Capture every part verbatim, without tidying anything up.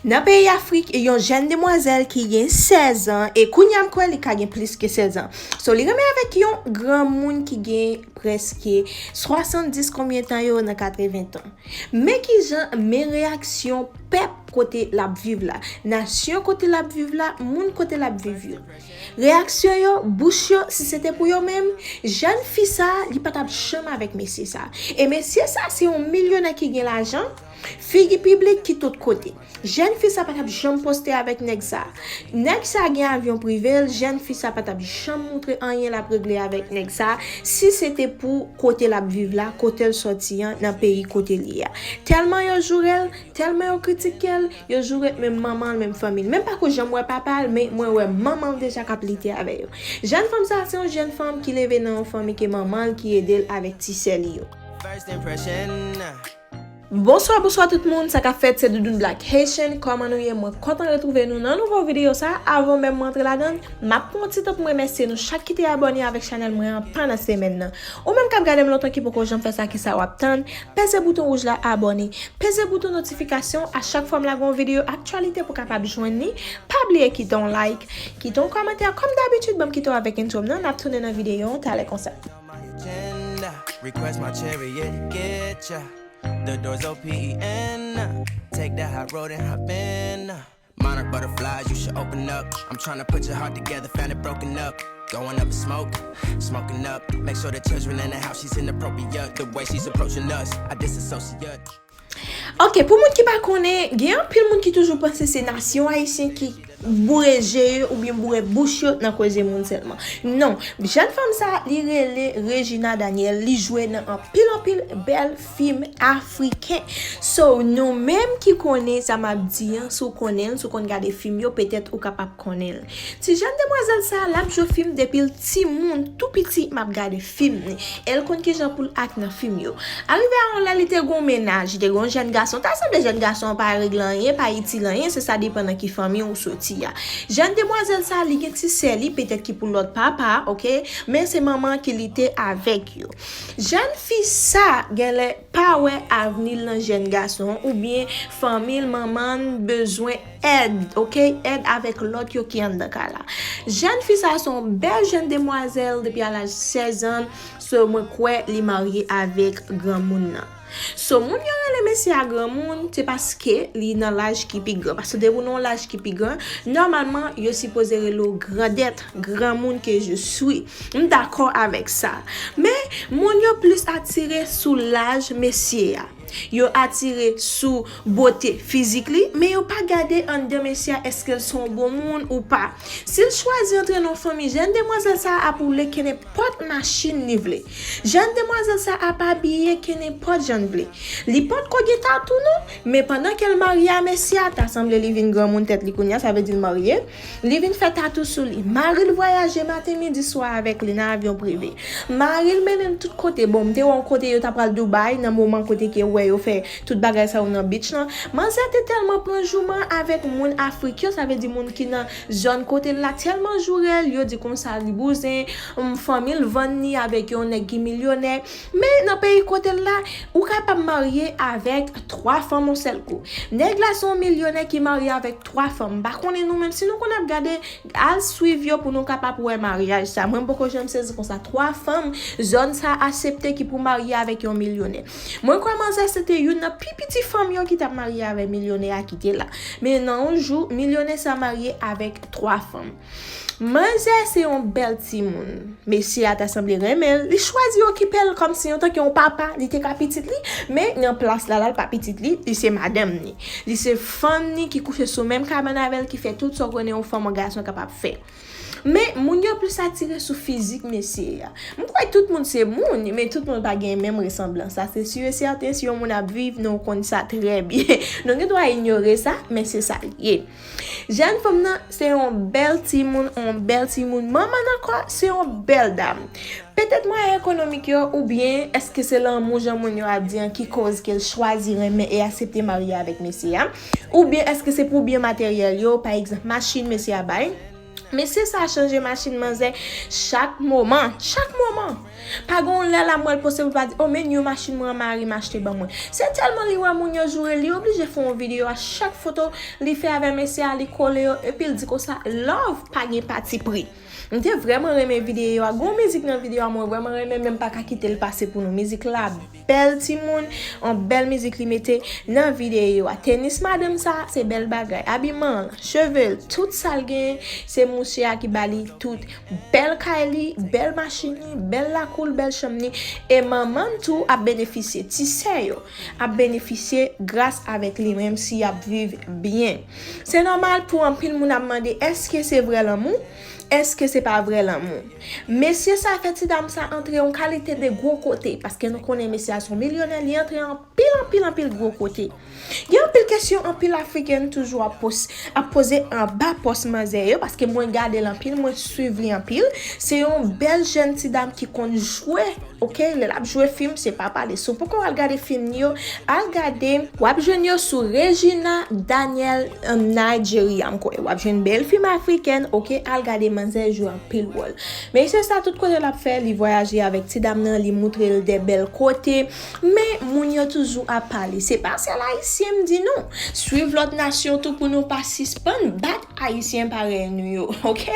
Nan peyi Afrik, yon jèn demwazèl ki gen sèz an, e kounye a m kwè li ka gen plis ke sèz an. So, li renmen avèk yon granmoun ki gen prèske swasanndis konbyen tan yo nan katreven tan. Men kijan, men reyaksyon pèp kote l ap viv la, nasyon kote l ap viv la, moun kote l ap viv yo. Reyaksyon yo, bouch yo, si se te pou yo menm, jèn fi sa, li pa t ap janm avèk mesye sa. E mesye sa, se yon milyonè ki gen lajan, figi piblik ki tout kote. Jèn fi sa pa t ap janm poste avèk nèg sa. Nèg sa gen avyon prive l, jèn fi sa pa t ap janm montre anyen l ap regle avèk nèg sa, si se te pou kote l ap viv la, kote l sòti an, nan peyi kote l ye a. Tèlman yo joure l, tèlman yo kritike l, yo joure menm manman l, menm fanmi l. Menm pako janm wè papa l, men mwen wè manman l deja k ap lite avè yo. Jèn fanm sa, se yon jèn fanm ki leve nan yon fanmi ke manman l ki ede l avèk ti sè li yo. First impression. Bonswa, bonswa tout moun, sa k ap fèt, se Doudoune Black Haitian. Kòman nou ye? Mwen kontan retwouve nou nan nouvo videyo sa. Avan menm mwen antre ladan l, m ap pran yon ti tan pou m remèsye nou chak ki te abòne avèk chanèl mwen an pandan semèn nan. Ou menm k ap gade m lontan ki poko janm fè sa, kisa w ap tann? Peze bouton wouj la, abòne. Peze bouton notifikasyon a chak fwa m lage yon videyo aktyalite pou w kapab jwenn li. Pa bliye kite yon like, kite yon kòmantè. Kòm dabitid, ban m kite w avèk intro m nan, n ap tounen nan videyo an talè konsa. My agenda, request my chariot, get ya. The doors O P E N. Take the high road and hop in. Monarch butterflies, you should open up. I'm tryna put your heart together, found it broken up. Going up in smoke, smoking up. Make sure the children in the house, she's inappropriate. The way she's approaching us, I disassociate. Ok, pou moun ki pa konnen, gen anpil moun ki toujou panse se nasyon ayisyen ki boure je yo oubyen boure bouch yo nan koze moun sèlman. Non, jèn fanm sa, li rele Regina Daniel, li jwe nan anpil, anpil bèl fim afriken. So, nou menm ki konnen sa m ap di an, si w konnen l, si w konn gade fim yo, petèt ou kapab konnen l. Ti jèn demwazèl sa, l ap jwe fim depi l timoun, tou piti, m ap gade fim li. E l konn kijan pou l ak nan fim yo. Arive a yon lè, li te gon mennaj, li te gon jèn gason. Ta sanble jèn gason an pa regle anyen, pa itil anyen, se sa depann nan ki fanmi ou soti a. Jèn demwazèl sa, li gen ti sè li, petèt ki pou lòt papa, ok? Men se manman ki lite avèk yo. Jèn fi sa, genlè pa wè avni l nan jèn gason, oubyen fanmi l, manman l bezwen èd, ok? Èd avèk lòt yo ki anndan kay la. Jèn fi sa se yon bèl jèn demwazèl depi a laj sèz an, so mwen kwè li marye avèk granmoun nan. So moun yo rele mesye a granmoun, se paske li nan laj ki pi gran. Paske depi w nan yon laj ki pi gran, nòmalman yo sipoze rele w grandèt, granmoun ke je suis. M dakò avèk sa. Men moun yo plis atire sou laj mesye a. Yo atire sou bote fizik li, men yo pa gade anndan mesye a èske l se yon bon moun ou pa. Si l chwazi antre nan yon fanmi, jèn demwazèl sa a ap woule kenenpòt machin li vle. Jèn demwazèl sa a ap abiye kenenpòt jan l vle. Li potko gen tatou non, men pandan ke l marye a mesye a, ta sanble li vin granmoun tèt li kounye a, sa vle di l marye. Li vin fè tatou sou li. Mari l vwayaje maten, midi, swa avèk li nan avyon prive. Mari l mennen l tout kote. Bon, m te wè yon kote yo ta pral Dubai, nan moman kote ke wè yo fè tout bagay sa yo nan beach lan. Manzè te tèlman pran jouman avèk moun Afrik yo, sa vle di moun ki nan zòn kote l la, tèlman joure l, yo di konsa li bouzen, m, fanmi l vann li avèk yon nèg ki milyonè. Men nan peyi kote l la, ou kapab marye avèk twa fanm yon sèl kou. Nèg la se yon milyonè ki marye avèk twa fanm. M pa konnen nou menm si nou konn ap gade, al swiv yo pou nou kapab wè maryaj sa. Mwen m poko janm sezi konsa. Twa fanm, zòn sa aksepte ki pou marye avèk yon milyonè. Mwen kwè manzè se te youn nan pi piti fanm yo ki t ap marye avèk milyonè a ki te la. Men nan yon jou, milyonè sa marye avèk twa fanm. Manzè se yon bèl timoun. Mesye a ta sanble renmen l. Li chwazi okipe l kòmsi antanke yon papa, li te ka pitit li, men nan plas la, la, l pa pitit li, li se madanm ni. Li se fanm ni ki kouche sou menm kabann avè l, ki fè tout sa w konnen yon fanm, yon gason kapab fè. Men, moun yo plis atire sou fizik mesye a. M kwè tout moun se moun, men tout moun pa gen menm resanblans. Sa se si e sèten, si yon moun ap viv, nou konn sa trè byen. Nou gen dwa inyore sa, men se sa l ye. Jèn fanm nan, se yon bèl timoun, yon bèl timoun. Manman l ankò, se yon bèl dam. Petèt mwayen ekonomik yo, oubyen èske se lanmou jan moun yo ap di an ki koz ke l chwazi renmen e aksepte marye avèk mesye a? Oubyen èske se pou byen materyèl yo, pa egzanp, machin mesye a bay? Mesye sa chanje machin manzè chak moman, chak moman. Pa gen yon lè l ap wè l poste pou l pa di, "O, men yon machin mwen an mari m achte ban mwen." Se tèlman li wè moun yo joure, li oblije fè yon videyo a chak foto li fè avè mesye a, li kole yo, epi l di konsa, "Love pa gen pati pri." M te vrèman renmen videyo a. Gon mizik nan videyo a mwen vrèman renmen, men m pa ka kite l pase pou nou. Mizik la bèl timoun, yon bèl mizik li mete nan videyo a. Tenis madanm sa, se bèl bagay. Abiman l, cheve l, tout sa l genyen, se mouche a ki ba li tout. Bèl kay li, bèl machin li, bèl lakou l, bèl chanm li. E manman l tou ap benefisye. Ti sè yo ap benefisye gras avèk li, menm si y ap viv byen. Se nòmal pou anpil moun ap mande, èske se vrè lanmou? Èske se pa vrè lanmou? Mesye sa fè ti dam sa antre yon kalite de gwo kote, paske nou konnen mesye a se yon milyonè, li antre anpil, anpil, anpil gwo kote. Gen anpil kesyon anpil Afriken toujou ap pos-, ap poze anba pòs manzè yo, paske mwen gade l anpil, mwen swiv li anpil. Se yon bèl jèn ti dam ki konn jwe, oke? Lè l ap jwe fim, se pa pale. Si w poko al gade fim li yo, al gade. W ap jwenn yo sou Regina Daniel, um, Nigeria, m kwè. W ap jwenn bèl fim afriken, oke? Al gade manzè jwe anpil wòl. Mesye sa, tout kote l ap fè, li vwayaje avèk ti dam nan, li moutre l de bèl kote. Men, moun yo toujou ap pale. Se pa sèl Ayisyen, m di nou. Swiv lòt nasyon tou pou nou pa sispann bat Ayisyen parèy nou yo, oke?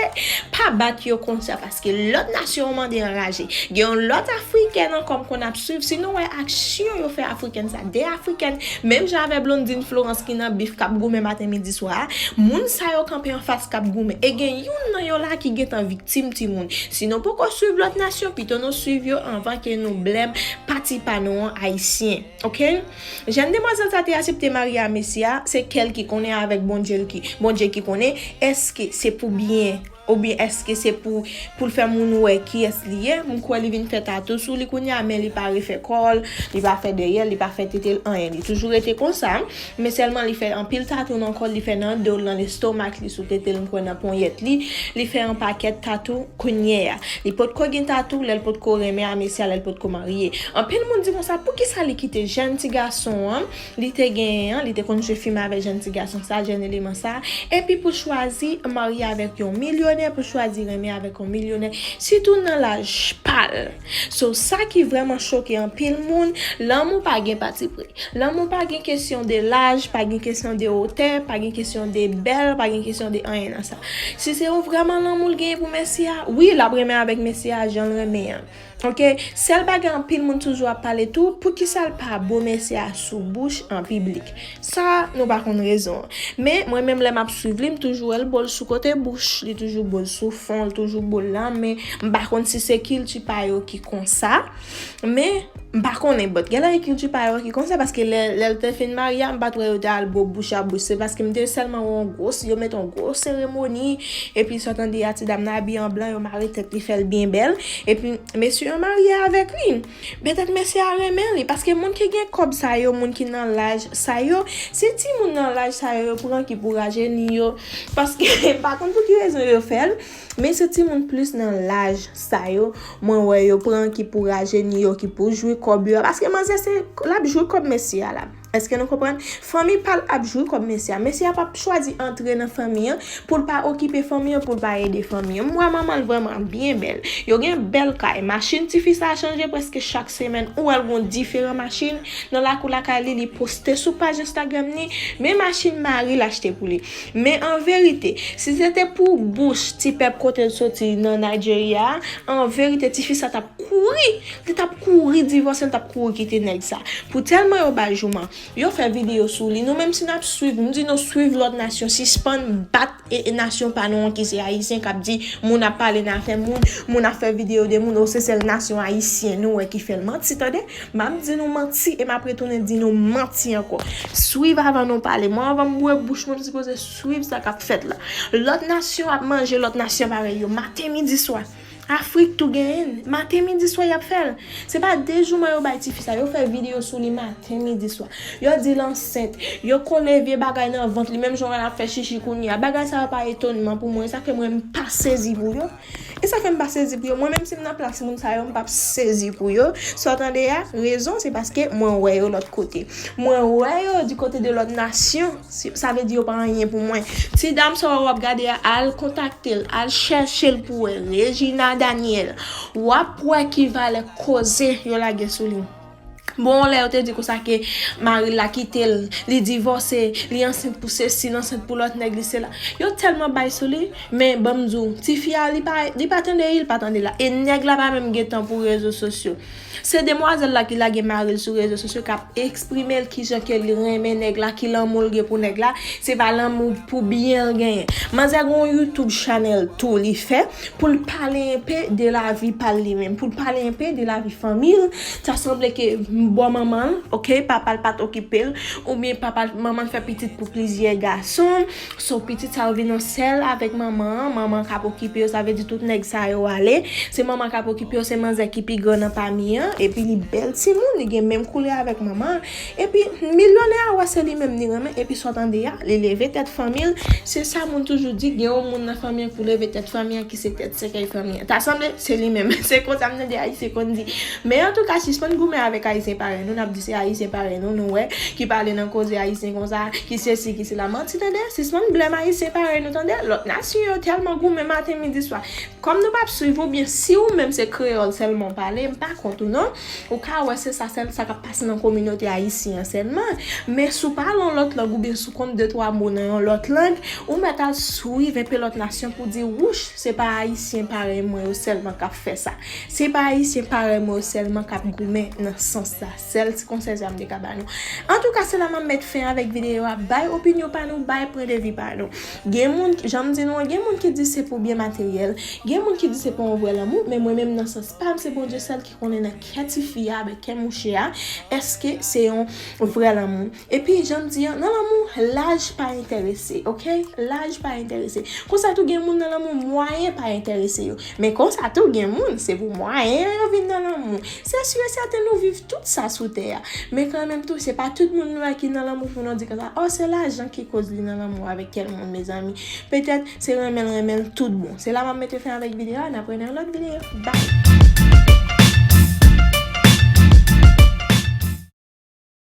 Pa bat yo konsa, paske lòt nasyon yo mande anraje. Gen yon lòt Afriken ankò m konn ap swiv. Si nou wè aksyon yo fè Afriken sa, de Afriken, menm jan avè Blondine Florence ki nan bif k ap goumen maten, midi, swa a, moun sa yo kanpe anfas k ap goumen. E gen youn nan yo la ki gentan viktim, timoun. Si nou poko swiv lòt nasyon, pito nou swiv yo anvan ke nou blèm pati pa nou an, Ayisyen. Oke? Jèn demwazèl sa te aksepte marye a mesye a, se kè l ki konnen avèk Bondye l ki, Bondye ki konnen, èske se pou byen, oubyen èske se pou, pou l fè moun wè kiyès li ye? M kwè li vin fè tatou sou li kounye a, men li pa refè kò l, li pa fè dèyè l, li pa fè tete l, anyen. Li toujou rete konsa, men sèlman li fè anpil tatou nan kò l, li fè nan do l, nan lestomak li, sou tete l, m kwè nan ponyèt li, li fè yon pakèt tatou kounye a. Li potko gen tatou, lè l potko renmen a mesye a, lè l potko marye. Anpil moun di konsa, poukisa li kite jèn ti gason an, li te genyen an, li te konn jwe fim avèk jèn ti gason sa, jèn eleman sa, epi pou chwazi marye avèk yon milyonè, pou chwazi renmen avèk yon milyonè, sitou nan laj pa l. So, sa ki vrèman choke anpil moun, lanmou pa gen patipri. Lanmou pa gen kesyon de laj, pa gen kesyon de wotè, pa gen kesyon de bèl, pa gen kesyon de anyen nan sa. Si se yon vrèman lanmou l genyen pou mesye a, wi, l ap renmen avèk mesye a jan l renmen an. Oke? Sèl bagay anpil moun toujou ap pale tou, poukisa l pa bo mesye a sou bouch an piblik? Sa, nou pa konn rezon an. Men, mwen menm lè m ap swiv li, m toujou wè l bo l sou kote bouch, li toujou bo l sou fwon, l toujou bo l nan men. M pa konn si se kilti pa yo ki konsa, men m pa konnen, but gen lè kilti pa yo ki konsa, paske lè, lè l te fin marye a, m pa t wè yo te al bo bouch a bouch. Se paske m te sèlman wè yon gwo, yo mete yon gwo seremoni, epi sa w tande a ti dam nan abiye an blan, yo mare tèt li, fè l byen bèl, epi mesye yo marye avèk li. Petèt mesye a renmen li, paske moun ki gen kòb sa yo, moun ki nan laj sa yo, se timoun nan laj sa yo, yo pran ki pou rajeni yo, paske m pa konn pou ki rezon yo fè l, men se timoun plis nan laj sa yo, mwen wè yo pran ki pou rajeni yo, ki pou jwi kòb yo a, paske manzè se, l ap jwi kòb mesye a la. Èske nou konprann? Fanmi pa l ap jwi kòb mesye a. Mesye a p ap chwazi antre nan fanmi an pou l pa okipe fanmi an, pou l pa ede fanmi an. M wè manman l vrèman byen bèl. Yo gen bèl kay. Machin tifi sa a chanje prèske chak semèn. Ou wè l gon diferan machin nan lakou lakay li, li poste sou paj Instagram li. Men machin mari l achte pou li. Men an verite, si se te pou bouch ti pèp kote l soti nan Nigeria a, an verite, tifi sa t ap kouri. Li t ap kouri divòse, li t ap kouri kite nèg sa. Pou tèlman yo bay jouman, yo fè videyo sou li. Nou menm si n ap swiv, m di nou swiv lòt nasyon, sispann bat e, e nasyon pa nou an ki se ayisyen k ap di moun ap pale nan afè moun, moun ap fè videyo de moun, o se sèl nasyon ayisyen nou wè ki fè l. Manti, tande? M ap di nou manti e m ap retounen di nou manti ankò. Swiv avan nou pale. Mwen, anvan m bwè bouch mwen, m sipoze swiv sa k ap fèt la. Lòt nasyon ap manje lòt nasyon parèy yo, maten, midi, swa. Afrik tou genyen l. Maten, midi, swa y ap fè l. Se pa de jouman yo bay tifi sa. Yo fè videyo sou li maten, midi, swa. Yo di l ansent. Yo kole vye bagay nan vant li, menm jan w wè l ap fè chichi kounye a. Bagay sa yo pa etònman pou mwen. Sa fè mwen m pa sezi pou yo. E sa fè m pa sezi pou yo. Mwen menm si m nan plas moun sa yo, m p ap sezi pou yo. Sa w tande a, rezon se paske mwen wè yo lòt kote. Mwen wè yo di kote de lòt nasyon. Si, sa vle di yo pa anyen pou mwen. Ti dam sa w ap gade a, al kontakte l, al chèche l pou wè. Regina Daniel, w ap wè ki valè koze yo lage sou li. Bon, lè yo te di konsa ke mari l la kite l, li divòse, li ansent pou sesi, li ansent pou lòt nèg, li sela. Yo tèlman bay sou li, men ban m di w, tifi a, li pa, li pa tande, li pa tande la. E nèg la pa menm gen tan pou rezo sosyo. Se demwazèl la ki lage mari l sou rezo sosyo, k ap eksprime l kijan ke li renmen nèg la, ki lanmou l gen pou nèg la. Se pa lanmou pou byen l genyen. Manzè gen yon YouTube channel tou li fè pou l pale enpe de lavi pa l li menm, pou l pale enpe de lavi fanmi l. Ta sanble ke bò manman l, oke, papa l pa t okipe l, oubyen papa l, manman l fè pitit pou plizyè gason. So, pitit sa yo vin yon sèl avèk manman an, manman k ap okipe yo, sa vle di tout nèg sa yo ale. Se manman k ap okipe yo, se manzè ki pi gran nan pami an, epi li bèl timoun, li gen menm koulè avèk manman an. Epi, milyonè a wè se li menm li renmen, epi sa w tande a, li leve tèt fanmi l. Se sa moun toujou di, gen yon moun nan fanmi an pou leve tèt fanmi an ki se tèt sèkèy fanmi an. Ta sanble, se li menm. Se konsa m tande Ayisyen konn di. Men antouka, sispann goumen avèk Ayisyen parèy nou, n ap di se Ayisyen parèy nou, nou wè, ki pale nan koze Ayisyen konsa, ki sesi, ki sela. Manti tande, sispann blèm Ayisyen parèy nou tande. Lòt nasyon yo tèlman goumen maten, midi, swa. Kòm nou p ap swiv ou byen, si ou menm se kreyòl sèlman w pale, m pa kont ou non. Ou ka wè se sa sèl sa k ap pase nan kominote ayisyen an sèlman. Men si w pale yon lòt lang oubyen si w konn de twa mo nan yon lòt lang, ou mèt al swiv enpe lòt nasyon pou di, wouch, se pa Ayisyen parèy mwen yo sèlman k ap fè sa. Se pa Ayisyen parèy mwen yo sèlman k ap goumen nan sans sa. Sèl ti konsèy sa m te ka ba nou. Antouka, se la m ap met fen avèk videyo a. Bay opinyon pa nou, bay pwen de vi pa nou. Gen moun, jan m di nou an, gen moun ki di se pou byen materyèl, gen moun ki di se pou yon vrè lanmou, men mwen menm nan sans pa m, se Bondye sèl ki konnen nan kè tifi a, avèk kè mouche a, èske se yon vrè lanmou. Epi, jan m di an, nan lanmou, laj pa enterese, oke? Laj pa enterese. Konsa tou, gen moun nan lanmou, mwayen pa enterese yo. Men konsa tou, gen moun, se pou mwayen an yo vin nan lanmou. Se si e sèten nou viv tout sa sou tè a. Men kanmenm tou, se pa tout moun nou wè ki nan lanmou pou nou di konsa, oh, se lajan ki koz li nan lanmou avèk kèl moun, mezanmi. Petèt, se renmen l renmen l tout bon. Se la m ap mete fen avèk videyo a, n ap wè nan yon lòt videyo. Bye!